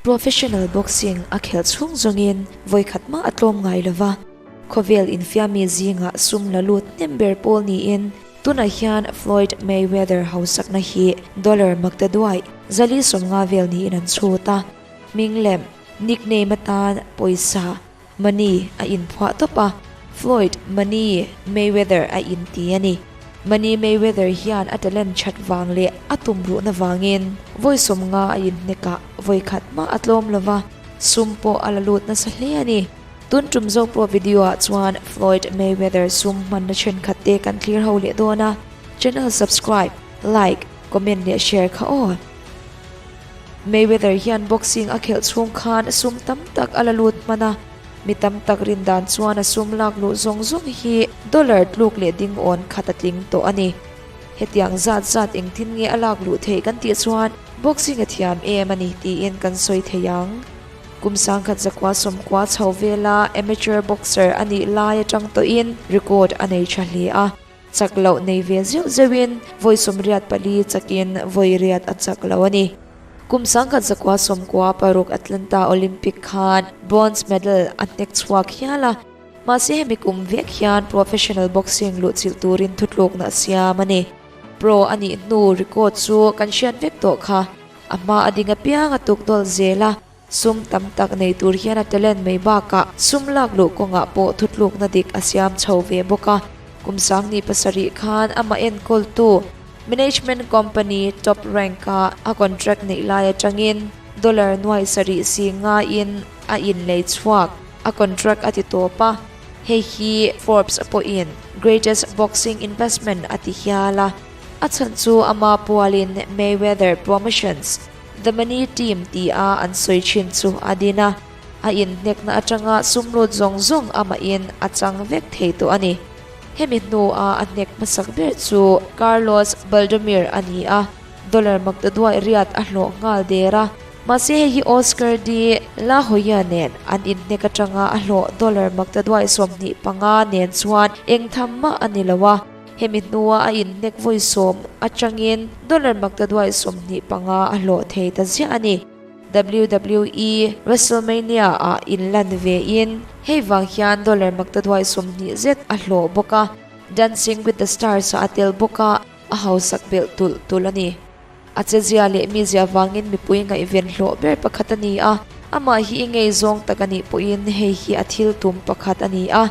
Professional boxing a khelh chhung zawngin vawikhat mah a tlawm ngai lo va, khawvel infiammi zingah sum la lut hnem ber pawl niin tunah hian Floyd Mayweather hausakna hi dollar maktaduai 450 vel niin an chhut a, hming lem, nickname, atan pawisa, money, a inphuah tawp a, Floyd Money Mayweather a inti a ni. Money Mayweather hian a talent that vang leh a tumruhna vangin vawi 50 a inhnek ah vawi khat mah a tlawm lo va, sum pawh a la lut nasa hle a ni. Tun tum zawk pawh video ah chuan Floyd Mayweather sum hmanna thenkhat te kan thlir ho leh dawn a, channel subscribe, like, comment leh share kha aw. Mayweather hian boxing a khelh chhung khan sum tam tak a la lut hman a, mi tam tak rin dan chuan a sum lak luh zawng zawng hi dollar tluk leh ding awn khat a tling tawh a ni. Hetiang zat zat engtin nge a lak luh theih kan tih chuan boxing a thiam em a ni tiin kan sawi thei ang. Kum 1990 chho vela amateur boxer a nih lai atang tawhin record a nei tha hle a. Chak loh nei ve zeuh zeuhin vawi 84 chakin vawi riat a chak lo a ni. Kum 1996 Atlanta Olympic khan bronze medal a hnek chhuak hial a, mahse hemi kum vek hian professional boxing luhchilh turin thutlukna a siam a ni. Pro a nih hnu record chu kan hriat vek tawh kha, a hma a ding apiang a tukdawl zel a. Sum tam tak nei tur hian a talent mai bakah sum lak luh kawngah pawh thutlukna dik a siam chho ve bawk a. Kum 2007 khan amah enkawltu management company top rank-a a contract neih lai atangin dollar nuai sarih si ngaiin a inlei chhuak. A contract a ti tawp a, hei hi Forbes pawhin greatest boxing investment a ti hial a. A chhan chu ama pualin Mayweather Promotions, The Money Team ti a an sawi thin chu a din a, a inhnekna atanga sum lut zawng zawng amahin a chang vek thei tawh a ni. Hemi hnua a hnek hmasak ber chu Carlos Baldomir a ni a, dollar maktaduai riat a hlawh nghal der a, mahse hei hi Oscar de la Hoya nen an inhnek atanga a hlawh dollar maktaduai 25 nen chuan eng tham mah a ni lo a. Hemi hnua a inhnek vawi 10 atangin dollar maktaduai 25 a hlawh thei ta ziah a ni. WWE WrestleMania ah inlan ve in hei vang hian dollar maktaduai 20 zet a hlawh bawk a, Dancing with the Stars ah a tel bawk a, a hausak belh tulh tulh a ni. A chezia leh mizia vangin mipui ngaihven hlawh ber pakhat a ni a, amah hi i ngei zawng tak a nih pawhin hei hi a thil tum pakhat a ni a,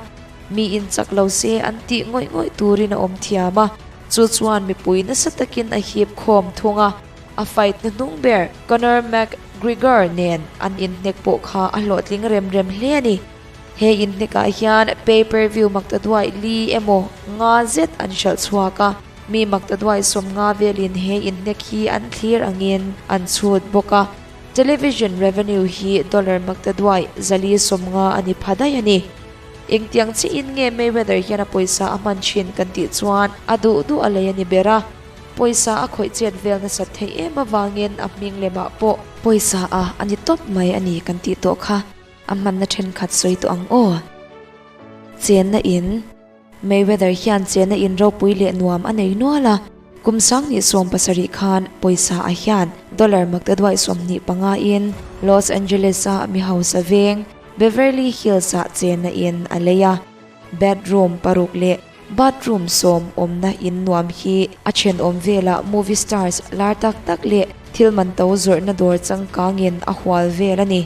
mi in chak lo se an tih ngawih ngawih turin a awm thiam a, chu chuan mipui nasa takin a hip khawm thung a, a fight na hnung ber Conor McGregor nen an inhnek pawh kha a hlawhtling rem rem hle a ni. He inhnekah hian pay per view maktaduai li emaw nga zet an hralh chhuak a. Mi maktaduai 50 velin he inhnek hi an thlir angin an chhut bawk a, television revenue hi dollar maktaduai 450 a ni pha daih a ni. Engtiang chiahin nge Mayweather hian a pawisa a hman thin kan tih chuan a duh duh a lei a ni ber a, pawisa a khawih chet vel nasat theih em avangin a hming lemah pawh pawisa a a ni tawp mai a ni kan tih tawh kha a hmanna thenkhat sawi tawh ang aw. Chenna in. Mayweather hian chenna in ropui leh nuam a nei nual a, kum 2017 khan pawisa ah hian dollar maktaduai 25 in Los Angeles a mi hausa veng Beverly Hills ah chenna in a lei a, bedroom paruk leh bathroom 10 awmna in nuam hi a thenawm velah movie stars lar tak tak leh thil man to zawrhna dawr changkangin a hual vel a ni.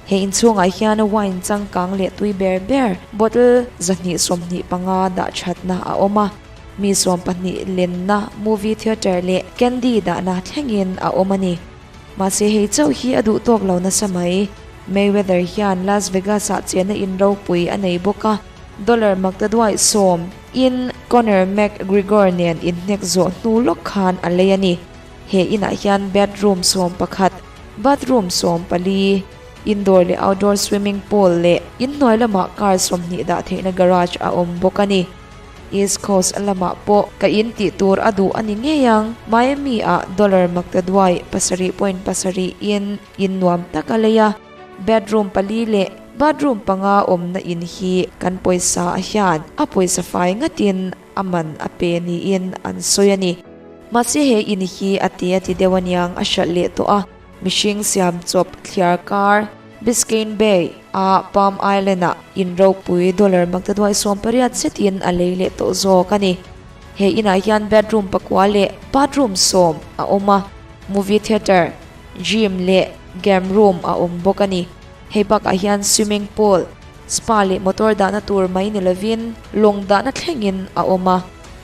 He inchhungah hian wine changkang leh tui ber ber bottle 225 dah thatna a awm a, mi 12 lenna movie theatre leh candy dahna thlengin a awm a ni. Mahse hei chauh hi a duh tawk lo nasa mai. Mayweather hian Las Vegas ah chenna in ropui a nei bawk a, dollar maktaduai 10 in Conor McGregor nen inhnek zawh hnu lawk khan a lei a ni. He inah hian bedroom 11, bathroom 14, indoor leh outdoor swimming pool leh inhnuai lamah car 20 dah theihna garage a awm bawk a ni. East Coast lamah pawh ka in tih tur a duh a ni ngei ang. Miami ah dollar maktaduai 7.7 in in nuam tak a lei a, bedroom pali leh bathroom panga awmna in hi kan pawisa hian a pawisa fai ngatin a man a pe niin an sawi a ni. Mahse he in hi a ti a ti deuh aniang a hralh leh tawh a. Mihring siam chawp thliar kar Biscayne Bay a Palm Island ah in ropui dollar maktaduai 80 zetin a lei leh tawh zawk a ni. He inah hian bedroom pakua leh bathroom 10 a awm a, movie theatre, gym leh game room a awm bawk a ni. Hei bakah hian swimming pool, spa leh motor dahna tur mai ni lovin lawng dahna thlengin a awm a,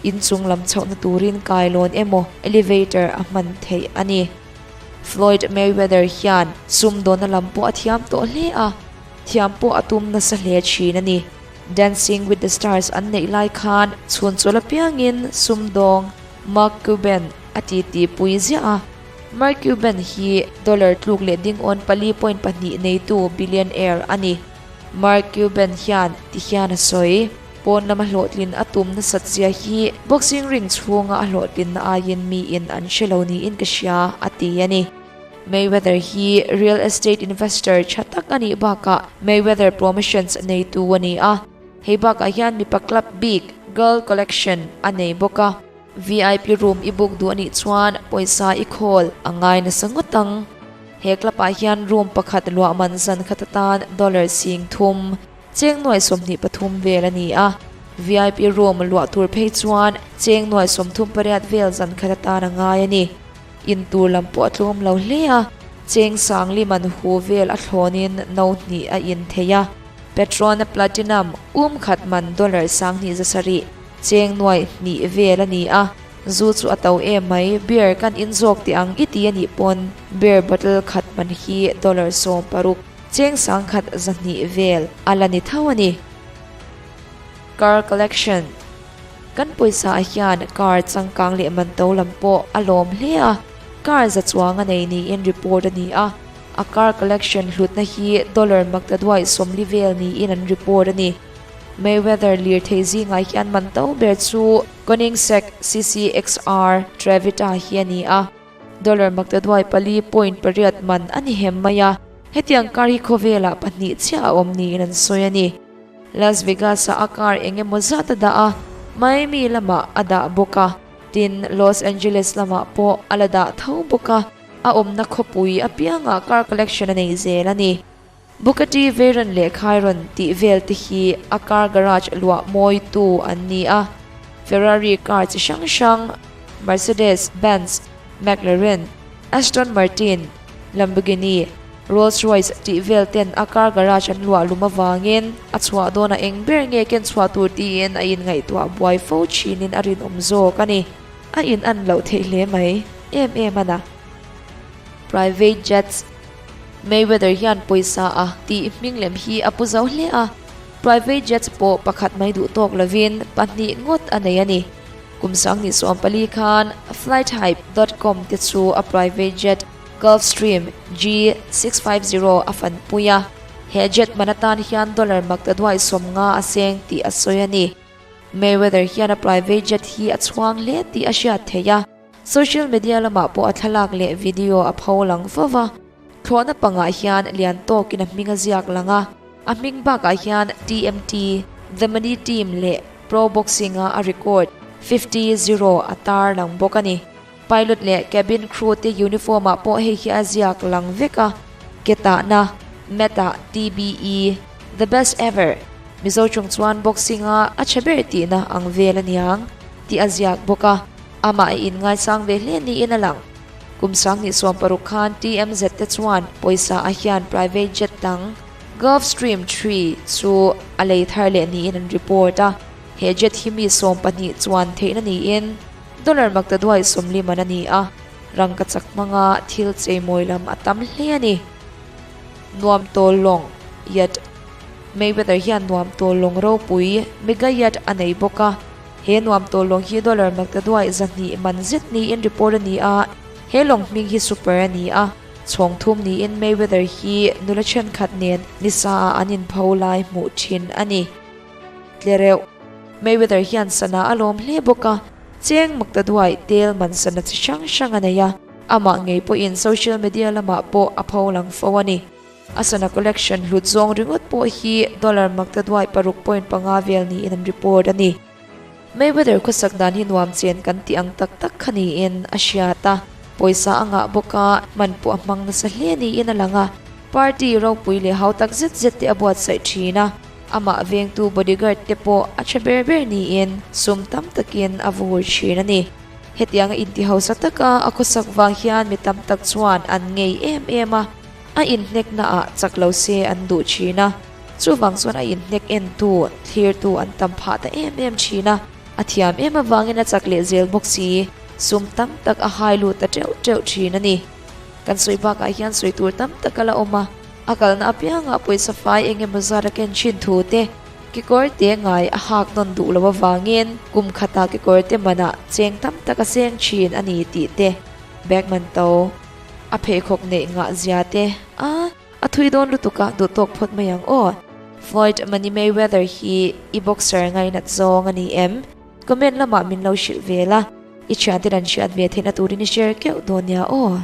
inchung lam chhohna turin kailawn emaw elevator a hman theih a ni. Floyd Mayweather hian sumdawnna lam pawh a thiam tawh hle a, thiam pawh a tum nasa hle thin a ni. Dancing with the Stars an neih lai khan chhun chawl apiangin sumdawng Mark Cuban a titi pui ziah a. Mark Cuban hi dollar tluk leh dingawn 4.2 neitu billionaire a ni. Mark Cuban hian ti hian a sawi. Pawn lama hlawhtlin a tum nasat zia hi boxing ring chhunga a hlawhtlinna aiin miin an hre lo niin ka hria, a ti a ni. Mayweather hi real estate investor tha tak a nih bakah Mayweather Promotions neitu a ni a. Hei bakah hian mipa club bik Girl Collection a nei bawk a. VIP room i book duh a nih chuan pawisa i khawl a ngai nasa ngawt ang. He club ah hian room pakhat luah man zan khat atan dollar 3000. Cheng 23 vel a ni a, VIP room luah tur phei chuan cheng 38 vel zan khat atan a ngai a ni. In tur lam pawh a tlawm lo hle a, cheng 50 man hu vel a thlawnin no hnih a in thei a. Petrona Platinum um khat man dollar 2700, cheng 2,000 vel a ni a. Zu chu a to em mai, beer kan in zawk teh ang i ti a nih pawn beer bottle khat man hi dollar 16. Cheng 1200 vel a la ni tho a ni. Car collection. Kan pawisa ah hian car changkang leh man to lam pawh a lawm hle a, car za chuang a nei niin report a ni a. A car collection hlutna hi dollar maktaduai 40 vel niin an report a ni. Mayweather lirthei zingah hian man to ber chu Koenigsegg CCXR Trevita hi a ni a. Dollar maktaduai 4.8 man a ni hem mai a, hetiang car hi khawvelah pahnih chiah a awm niin an sawi a ni. Las Vegas-ah a car eng emaw zat a dah a, Miami lamah a dah bawk a, tin Los Angeles lamah pawh a la dah tho bawk a, a awmna khawpui apiangah car collection a nei zel a ni. Bugatti Veyron leh Chiron tih vel te hi a car garage luah mawitu an ni a. Ferrari car chi hrang hrang, Mercedes, Benz, McLaren, Aston Martin, Lamborghini, Rolls Royce tih vel ten a car garage an luah lum avangin a chhuah dawnah eng ber nge ken chhuah tur tiin a inngaihtuah buai fo thinin a rinawm zawk a ni. A in an loh theih hle mai em em a na. Private jets. Mayweather hian pawisa a tih hming lem hi a pu zo hle a, private jets pawh pakhat mai duh tawk lovin pahnih ngawt a nei a ni. Kum 2014 khan Flighthype dot com te chu a private jet Gulfstream G650 a fanpui a, he jet man atan hian dollar maktaduai 50 a seng tih a sawi a ni. Mayweather hian a private jet hi a chhuang hle tih a hriat theih a. Social media lamah pawh a thlalak leh video a pho lang fo va. Thlawhna pangah hian lian tawkin a hming a ziak lang a. A hming bakah hian TMT, The Money Team leh Pro Boxing-a a record 50-0 a tar lang bawk a ni. Pilot leh cabin crew te uniform-ah pawh hei hi a ziak lang vek a. Ke tahna, mat-ah TBE, The Best Ever, Mizo chung chuan boxing-a a tha ber tihna ang vel a niang tih a ziak bawk a. Amah a inngaisang ve hle niin a lang. Kum 2016 khan TMZ te chuan pawisa a hian private jet dang Gulfstream 3 chu a lei thar leh niin an report a. He jet hi mi 12 chuan theihna niin dollar maktaduai 40 man a ni a, rangkachak hmanga thil cheimawi lam a tam hle a ni. Nuam tawl lawng yacht. Mayweather hian nuam tawl lawng ropui mega yacht a nei bawk a. He nuam tawl lawng hi dollar maktaduai 200 man zet niin report a ni a, he lawng hming hi super a ni a. Chhawng thum niin Mayweather hi nula thenkhat nen nisa ah an inpho lai hmuh thin a ni. Tlereuh. Mayweather hian sana a lawm hle bawk a, cheng maktaduai tel man sana chi hrang hrang a nei a, amah ngei pawhin social media lamah pawh a pho lang fo a ni. A sana collection hlut zawng ringawt pawh hi dollar maktaduai 6.5 vel niin an report a ni. Mayweather khawsak dan hi nuam chen kan tih ang tak tak kha niin a hriat a. Pawisa a ngah bawk a, hman pawh a hmang nasa hle niin a lang a. Party ropui leh hau tak zet zet te a buatsaih thin a, amah vengtu bodyguard te pawh a tha ber ber niin sum tam takin a vur thin a ni. Hetianga inti hausa taka a khawsak vang hian mi tam tak chuan an ngei em em a, a inhneknaah chak lo se an duh thin a. Chuvang chuan a inhnek entu, thlirtu an tam phah ta em em thin a, a thiam em avangin a chak leh zel bawk si, sum tam tak a hai lut ta teuh teuh thin a ni. Kan sawi bakah hian sawi tur tam tak a la awm a, a kalna apiangah pawisa fai eng emaw zat a ken thin thu te, kekawr te ngai a hak nawn duh loh avangin kum khatah kekawr te manah cheng tam tak a seng thin a ni tih te, bag man to a pheikhawk neih ngah zia te a. A thui dawn lutuk a, duh tawk phawt mai ang aw. Floyd Money Mayweather hi i boxer ngainat zawng a ni em? Comment lamah min lo hrilh ve la, i thianten an hriat ve theihna turin i share keuh dawn nia aw.